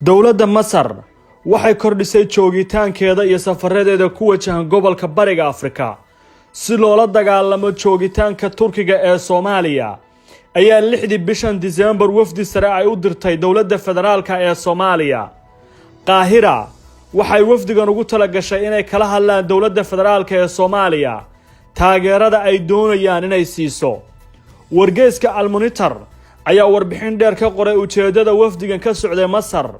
Dowladda Masar waxay kordhisay joogitaankeeda iyo safaradeeda ku wajahan gobolka Bariga Afrika si loola dagaalamo joogitaanka Turkiga ee Soomaaliya. Ayaa 6dii bishan Disembar wafdi sare ay u dirtay dowladda federaalka ee Soomaaliya. Qaahira waxay wafdigan ugu tala gashay inay kala hadlaan dowladda federaalka ee Soomaaliya taageerada ay doonayaan inay siiso. Wargeyska Al-Monitor ayaa warbixin dheer ka qoray ujeeddada wafdigan ka socday Masar,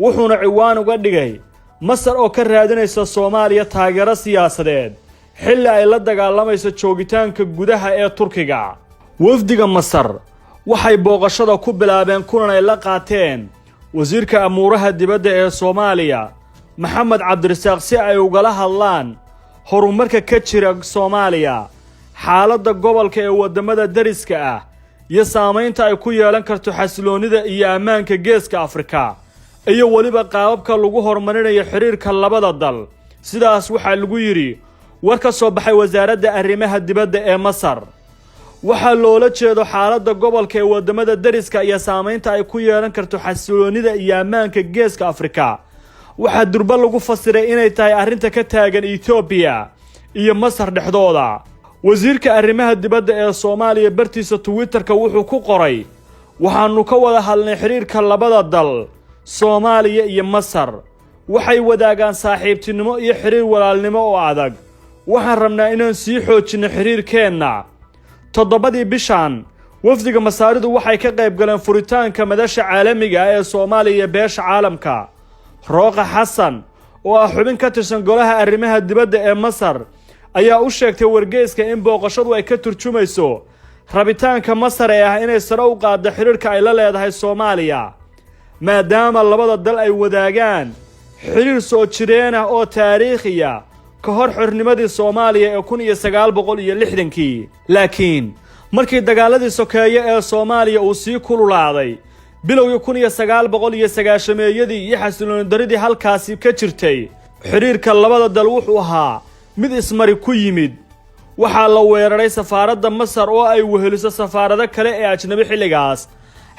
wuxuuna ciwaan uga dhigay "Masar oo ka raadinaysa Soomaaliya taageero siyaasadeed xilli ay la dagaalamayso joogitaanka gudaha ee Turkiga". Wafdiga Masar waxay booqashada ku bilaabeen kulan ay la qaateen wasiirka amuuraha dibadda ee Soomaaliya, Maxamed Cabdirasaaq, si ay ugala hadlaan horumarka ka jira Soomaaliya, xaaladda gobolka ee waddamada dariska ah iyo saamaynta ay ku yeelan karto xasiloonnida iyo ammaanka Geeska Afrika, iyo weliba qaababka lagu horumarinayo xidhiirka labada dal. Sidaas waxaa lagu yidhi war ka soo baxay wasaaradda arrimaha dibadda ee Masar. Waxaa loola jeedo xaaladda gobolka ee waddamada dariska iyo saamaynta ay ku yeelan karto xasiloonnida iyo ammaanka Geeska Afrika waxaa durba lagu fasiray inay tahay arrinta ka taagan Etoobiya iyo Masar dhexdooda. Wasiirka arrimaha dibadda ee Soomaaliya bartiisa Twitterka wuxuu ku qoray: "Waxaannu ka wada hadlnay xidhiirka labada dal. Soomaaliya iyo Masar waxay wadaagaan saaxiibtinimo iyo xidhiir walaalnimo oo adag. Waxaan rabnaa inaan sii xoojinno xidhiirkeenna." 7dii bishan wafdiga Masaaridu waxay ka qayb galeen furitaanka madasha caalamiga ah ee Soomaaliya iyo beesha caalamka. Rooqa Xasan, oo ah xubin ka tirsan golaha arrimaha dibadda ee Masar, ayaa u sheegtay wargeyska in booqashadu ay ka turjumayso rabitaanka Masar ee ah inay sare u qaaddo xidhiirka ay la leedahay Soomaaliya, maadaama labada dal ay wadaagaan xidhiir soo jireen ah oo taariikhiya ka hor xornimadii Soomaaliya ee 1960-kii. Laakiin markii dagaaladii sokeeye ee Soomaaliya uu sii kululaaday bilowgii 1990-meeyadii iyo xasilooni daridii halkaasi ka jirtay, xidhiirka labada dal wuxuu ahaa mid ismari ku yimid. Waxaa la weeraray safaaradda Masar oo ay weheliso safaarado kale ee ajnabi xilligaas.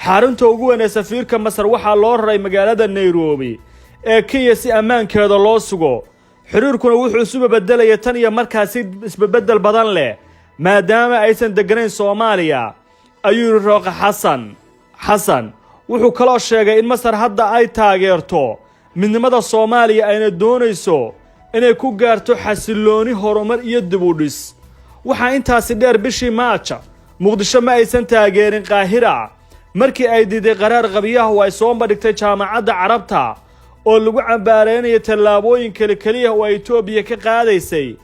Xarunta ugu weyn ee safiirka Masar waxaa loo raray magaalada Nairobi ee Kenya si ammaankeeda loo sugo. Xiriirkuna wuxuu isu bebedelaya tan iyo markaasi isbebeddel badan leh, maadaama aysan degganayn Soomaaliya, ayuu yidhi Rooqa Xasan. Xasan wuxuu kaloo sheegay in Masar hadda ay taageerto midnimada Soomaaliya, ayna doonayso inay ku gaarto xasillooni, horumar iyo dib u dhis. Waxaa intaasi dheer, bishii Maaja Muqdisho ma aysan taageerin Qaahira markii ay diiday qaraar qabyaha oo ay soo bandhigtay Jaamacadda Carabta oo lagu cambaareynayo tallaabooyin keli keliya oo ay Etoobiya ka qaadaysay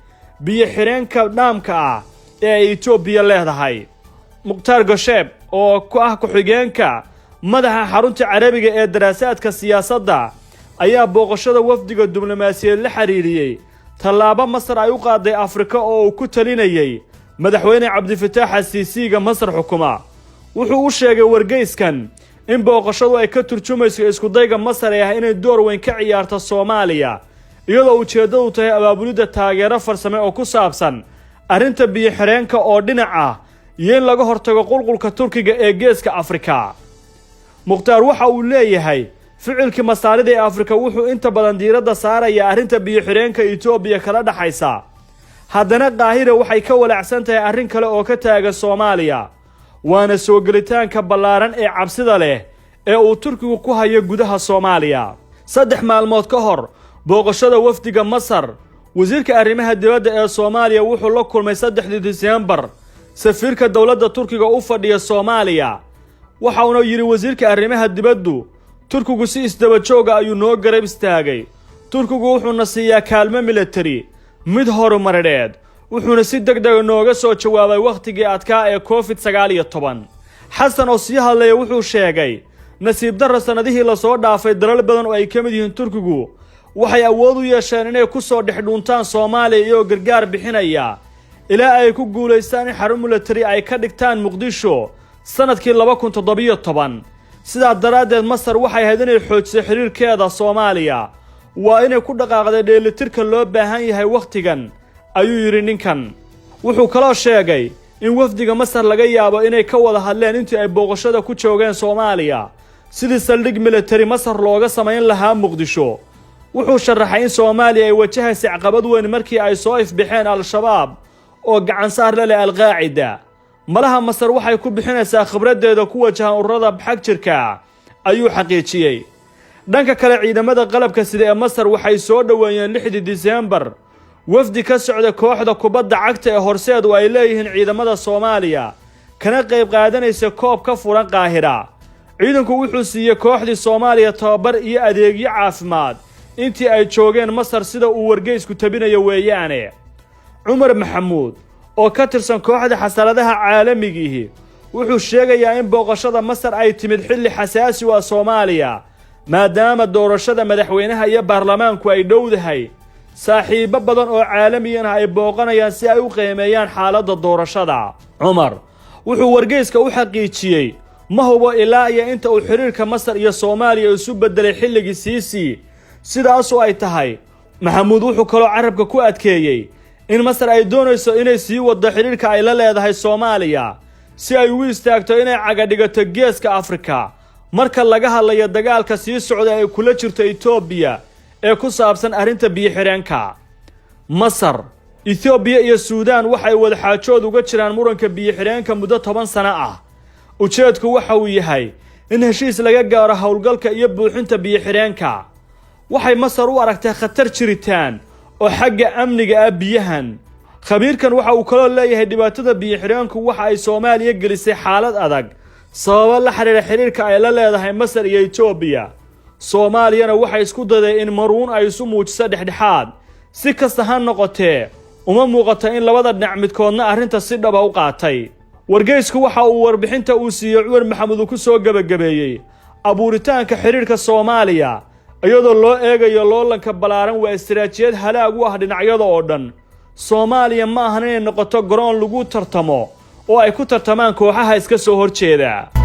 biyo xidheenka dhaamka ah ee ay Etoobiya leedahay. Mukhtaar Gosheeb, oo ku ah ku-xigeenka madaxa xarunta Carabiga ee daraasaadka siyaasadda, ayaa booqashada wafdiga diblomaasiyeed la xiriiriyey tallaabo Masar ay u qaaday Afrika oo uu ku talinayay madaxweyne Cabdifataax Asiisiiga Masar xukuma. Wuxuu u sheegay wargeyskan in booqashadu ay ka turjumayso iskudayga Masar ee ah inay door weyn ka ciyaarto Soomaaliya, iyadoo ujeeddadu tahay abaabulidda taageero farsame oo ku saabsan arrinta biyo-xidheenka oo dhinac ah iyo in laga hortago qulqulka Turkiga ee Geeska Afrika. Mukhtaar waxa uu leeyahay ficilkii Masaarida ee Afrika wuxuu inta badan diiradda saaraya arrinta biyo-xidheenka Etoobiya kala dhexaysa. Haddana Qaahira waxay ka walaacsan tahay arrin kale oo ka taagan Soomaaliya, waana soo gelitaanka ballaaran ee cabsida leh ee uu Turkigu ku hayo gudaha Soomaaliya. 3 maalmood ka hor booqashada wafdiga Masar, wasiirka arrimaha dibadda ee Soomaaliya wuxuu la kulmay 3dii Diseembar safiirka dowladda Turkiga u fadhiya Soomaaliya. Waxa uuna yidhi wasiirka arrimaha dibaddu: "Turkigu si isdaba jooga ayuu noo garab istaagay. Turkigu wuxuuna siiyaa kaalmo militari, mid horumarineed, wuxuuna si deg dega nooga soo jawaabay wakhtigii adkaa ee COVID-19." Xasan oo sii hadlaya wuxuu sheegay: "Nasiib darra, sannadihii lasoo dhaafay dalal badan oo ay ka mid yihiin Turkigu waxay awood u yeesheen inay ku soo dhex dhuuntaan Soomaaliya iyagoo gargaar bixinaya, ilaa ay ku guulaystaan in xarun militari ay ka dhigtaan Muqdisho sannadkii 2017. Sidaa daraaddeed, Masar waxay ahayd inay xoojisay xidhiirkeeda Soomaaliya. Waa inay ku dhaqaaqday dheelitirka loo baahan yahay wakhtigan," ayuu yidhi ninkan. Wuxuu kaloo sheegay in wafdiga Masar laga yaabo inay ka wada hadleen intii ay booqashada ku joogeen Soomaaliya. Sidii saldhig militari Masar looga samayn lahaa Muqdisho. Wuxuu sharaxay in Soomaaliya ay wajahaysa caqabad weyn markii ay soo ifbixeen Al-Shabaab oo gacansaar la leh Alqaacida. Malaha Masar waxay ku bixinaysaa khibraddeeda ku wajahan ururada xag jirka, ayuu xaqiijiyey. Dhanka kale, ciidamada qalabka sida ee Masar waxay soo dhoweeyeen 6dii Diseembar wafdi ka socda kooxda kubadda cagta ee Horseed oo ay leeyihiin ciidamada Soomaaliya, kana qayb qaadanaysa koob ka furan Qaahira. Ciidanku wuxuu siiyey kooxdii Soomaaliya tababar iyo adeegyo caafimaad intii ay joogeen Masar, sida uu wargeysku tabinayo weeyaane. Cumar Maxamuud oo ka tirsan kooxda xasaradaha caalamigiihi wuxuu sheegayaa in booqashada Masar ay timid xilli xasaasi u ah Soomaaliya, maadaama doorashada madaxweynaha iyo baarlamaanku ay dhowdahay, saaxiibbo badan oo caalamiyana ay booqanayaan si ay u qiimeeyaan xaaladda doorashada. Cumar wuxuu wargeyska u xaqiijiyey: ma hubo ilaa iyo inta uu xidhiirka Masar iyo Soomaaliya isu beddelay xilligii Siisi. Sidaasoo ay tahay, Maxamuud wuxuu kaloo carabka ku adkeeyey in Masar ay doonayso inay sii waddo xidhiirka ay la leedahay Soomaaliya, si ay ugu istaagto inay cagadhigato Geeska Afrika marka laga hadlayo dagaalka sii socda ay kula jirto Etoobiya ee ku saabsan arrinta biyo-xidheenka. Masar, Etoobiya iyo Suudaan waxay wadaxaajood uga jiraan muranka biyo-xidheenka muddo 10 sano ah. Ujeedku waxa uu yahay in heshiis laga gaaro howlgalka iyo buuxinta biyo-xidheenka. Waxay Masar u aragtay khatar jiritaan oo xagga amniga ah biyahan. Khabiirkan waxa uu kaloo leeyahay: dhibaatada biyo-xidheenku waxa ay Soomaaliya gelisay xaalad adag sababo la xidhiidha xidhiirka ay la leedahay Masar iyo Etoobiya. Soomaaliyana waxay isku daday in maruun ay isu muujiso dhexdhexaad. Si kasta ha noqotee, uma muuqato in labada dhinac midkoodna arrinta si dhaba u qaatay. Wargeysku waxa uu warbixinta uu siiyey Cumar Maxamuud uu ku soo gebagabeeyey: abuuritaanka xidhiidhka Soomaaliya iyadoo loo eegayo loolanka ballaaran waa istaraatiijiyad halaag u ah dhinacyada oo dhan. Soomaaliya ma ahan inay noqoto garoon lagu tartamo oo ay ku tartamaan kooxaha iska soo horjeeda.